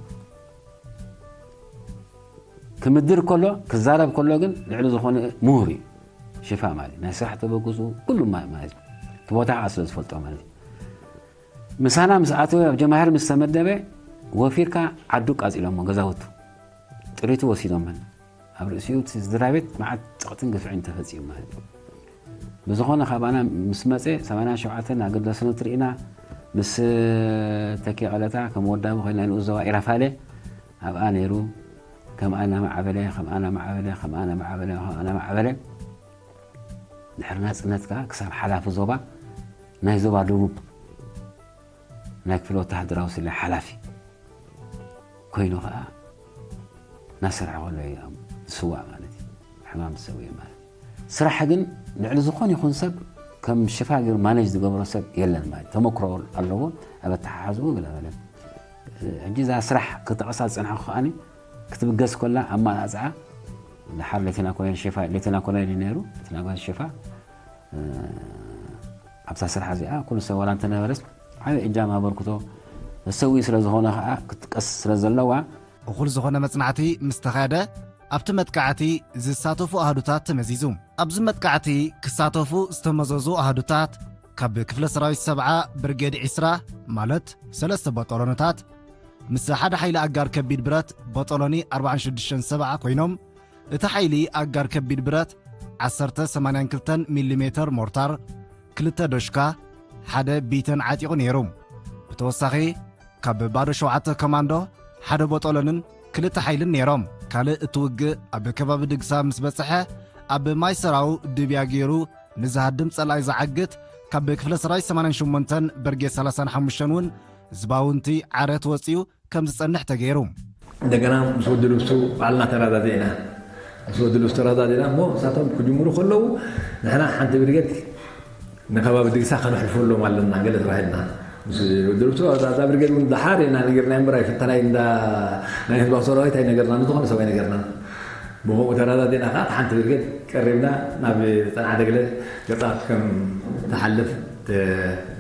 ክምድር ከሎ ክዛረብ ከሎ ግን ልዕሊ ዝኾነ ምሁር እዩ። ሽፋ ማለት ናይ ስራሕ ተበግሱ ኩሉ ማለት እቲ ቦታ ከዓ ስለ ዝፈልጦ ማለት እዩ። ምሳና ምስ ኣተወ ኣብ ጀማህር ምስ ተመደበ ወፊርካ ዓዱ ቃጺሎሞ ገዛውቱ ጥሪቱ ወሲዶመን ኣብ ርእሲኡ እቲ ስድራ ቤት መዓት ጸቕጥን ግፍዕን ተፈጺሙ ማለት እዩ። ብዝኾነ ካባና ምስ መጸ ሰማንያን ሸውዓተን ኣገዳስነቱ ርኢና ምስ ተኪ ቀለታ ከም ወዳቢ ኮይና ንኡስ ዞባ ኢራፋለ ኣብኣ ነይሩ ከምኣ እናማዕበለ ከምኣ እናማዕበለ ከምኣ እናማዕበለ ከምኣ እናማዕበለ ድሕሪ ናጽነት ከኣ ክሳብ ሓላፊ ዞባ ናይ ዞባ ደቡብ ናይ ክፍለ ወተሃደራዊ ስለ ሓላፊ ኮይኑ ከኣ እናሰርሐ ከሎ እዩ ዝስዋእ ማለት እዩ። ሕማም ዝሰውየ ማለት እዩ። ስራሕ ግን ልዕሊ ዝኾነ ይኹን ሰብ ከም ሽፋ ገይሩ ማነጅ ዝገብሮ ሰብ የለን ማለት ተመክሮ ኣለዎ። ኣብ ኣተሓሓዝኡ ገለ በለ ሕጂ እዛ ስራሕ ክጠቐሳ ዝፀንሐ ከዓኒ ክትብገስ ኮላ ኣማላፅዓ ድሓር ሌተና ኮሎኔል ሽፋ ሌተና ኮሎኔል እዩ ነይሩ። ሌተና ኮሎኔል ሽፋ ኣብዛ ስራሕ እዚኣ ኩሉ ሰብ ዋላ እንተነበረስ ዓብዪ እጃም ኣበርክቶ ተሰዊኡ ስለ ዝኾነ ከዓ ክትጥቀስ ስለ ዘለዋ እኹል ዝኾነ መጽናዕቲ ምስ ተኻየደ ኣብቲ መጥቃዕቲ ዝሳተፉ ኣሃዱታት ተመዚዙ። ኣብዚ መጥቃዕቲ ክሳተፉ ዝተመዘዙ ኣሃዱታት ካብ ክፍለ ሰራዊት ሰብዓ ብርጌድ ዒስራ ማለት ሰለስተ በጦሎንታት ምስ ሓደ ሓይሊ ኣጋር ከቢድ ብረት በጦሎኒ ኣርባዓን ሽዱሽተን ሰብዓ ኮይኖም እቲ ሓይሊ ኣጋር ከቢድ ብረት ዓሰርተ ሰማንያን ክልተን ሚሊ ሜተር ሞርታር፣ ክልተ ዶሽካ፣ ሓደ ቢተን ዓጢቑ ነይሩ። ብተወሳኺ ካብ ባዶ ሸውዓተ ኮማንዶ ሓደ ቦጦሎንን ክልተ ሓይልን ነይሮም። ካልእ እቲ ውግእ ኣብ ከባቢ ድግሳ ምስ በጽሐ ኣብ ማይ ሰራው ድብያ ገይሩ ንዝሃድም ጸላኢ ዝዓግት ካብ ክፍለ ሰራዊት ሰማንያን ሸሞንተን በርጌድ ሰላሳን ሓሙሽተን እውን ዝባውንቲ ዓረት ወጺኡ ከም ዝጸንሕ ተገይሩ። እንደገና ምስ ወዲ ልብሱ ባዕልና ተረዳዲእና ምስ ወዲ ልብሱ ተረዳዲእና እሞ ንሳቶም ክጅምሩ ከለዉ ንሕና ሓንቲ ብርጌድ ንከባቢ ድግሳ ከነሕልፈሎም ኣለና ገለ ተባሂልና ምስ ወዲ ልብሱ እዛ ብርጌድ እውን ደሓር ኢና ነጊርና እምበር ኣይፍተናይ እንዳ ናይ ህዝባዊ ሰራዊት ኣይነገርና ንዝኾነ ሰብ ኣይነገርና ብኸምኡ ተረዳዲእና ከዓ ሓንቲ ብርጌድ ቀሪብና ናብ ጸንዓ ደግለ ገጻት ከም ትሓልፍ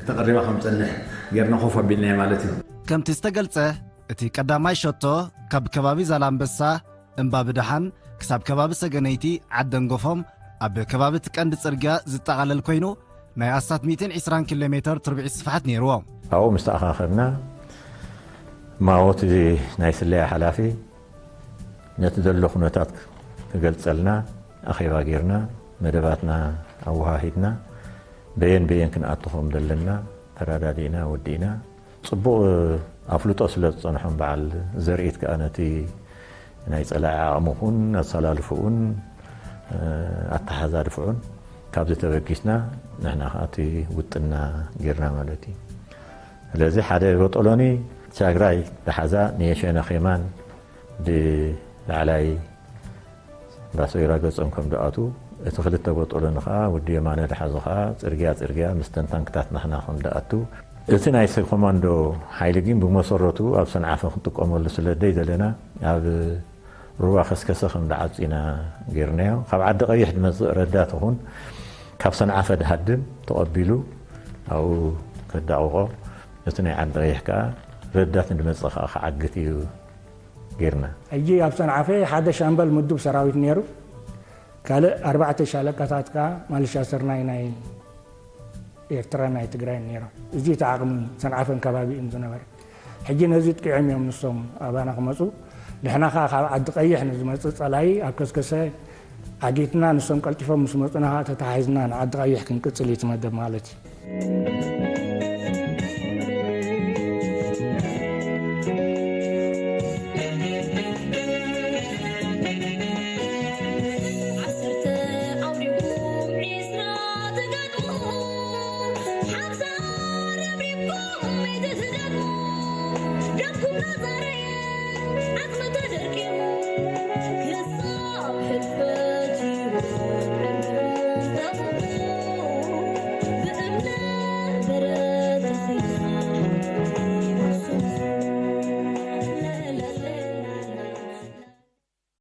ተቐሪባ ከም ትጸንሕ ጌርና ኮፍ ኣቢልናዮ ማለት እዩ። ከምቲ ዝተገልጸ፣ እቲ ቀዳማይ ሸቶ ካብ ከባቢ ዛላምበሳ እምባብደሓን ክሳብ ከባቢ ሰገነይቲ ዓደንጎፎም ኣብ ከባቢ እቲ ቀንዲ ጽርግያ ዝጠቓለል ኮይኑ፣ ናይ ኣስታት ሚእትን ዕስራን ኪሎ ሜተር ትርብዒት ስፍሓት ነይርዎ። ኣብኡ ምስ ተኣኻኸብና፣ ማዎ እቲ ናይ ስለያ ሓላፊ ነቲ ዘሎ ኩነታት ክገልጸልና ኣኼባ ጌርና፣ መደባትና ኣወሃሂድና፣ በየን በየን ክንኣቱ ከም ዘለና ተረዳዲእና ወዲእና። ጽቡቕ ኣፍልጦ ስለ ዝጸንሖም በዓል ዘርኢት ከኣ ነቲ ናይ ጸላኢ ዓቕሚ ኹን ኣሰላልፍኡን ኣተሓዛድፍዑን ካብዚ ተበጊስና ንሕና ከዓ እቲ ውጥና ጌርና ማለት እዩ። ስለዚ ሓደ ቦጦሎኒ ቻግራይ ዝሓዛ ንየሸነ ኼማን ብላዕላይ ባሶይራ ገጾም ከም ደኣቱ፣ እቲ ክልተ ቦጦሎኒ ከዓ ወዲ የማነ ዝሓዞ ከዓ ጽርግያ ጽርግያ ምስ ተንታንክታት ናሕና ከም ደኣቱ፣ እቲ ናይ ሰብ ኮማንዶ ሓይሊ ግን ብመሰረቱ ኣብ ሰንዓፈ ክንጥቀመሉ ስለ ደይ ዘለና ኣብ ሩባ ከስከሰ ከም ደዓጺና ጌርናዮ። ካብ ዓዲ ቀይሕ ዝመጽእ ረዳት ይኹን ካብ ሰንዓፈ ድሃድም ተቐቢሉ ኣብኡ ከዳቕቆ፣ እቲ ናይ ዓዲ ቀይሕ ከዓ ረዳት ንድመጽእ ከዓ ክዓግት እዩ ጌርና። ሕጂ ኣብ ሰንዓፈ ሓደ ሻምበል ምዱብ ሰራዊት ነይሩ። ካልእ ኣርባዕተ ሻለቃታት ከዓ ማልሻ ስርናይ ናይ ኤርትራ ናይ ትግራይ ነይሮም። እዚ እቲ ዓቕሚ ሰንዓፈን ከባቢኡን ዝነበረ። ሕጂ ነዚ ጥቂዖም እዮም ንሶም ኣባና ክመፁ። ንሕና ከዓ ካብ ዓዲ ቀይሕ ንዝመፅእ ፀላኢ ኣብ ከስከሰ ዓጊትና ንሶም ቀልጢፎም ምስ መፁና ከዓ ተተሓሒዝና ንዓዲ ቀይሕ ክንቅፅል እዩ እቲ መደብ ማለት እዩ።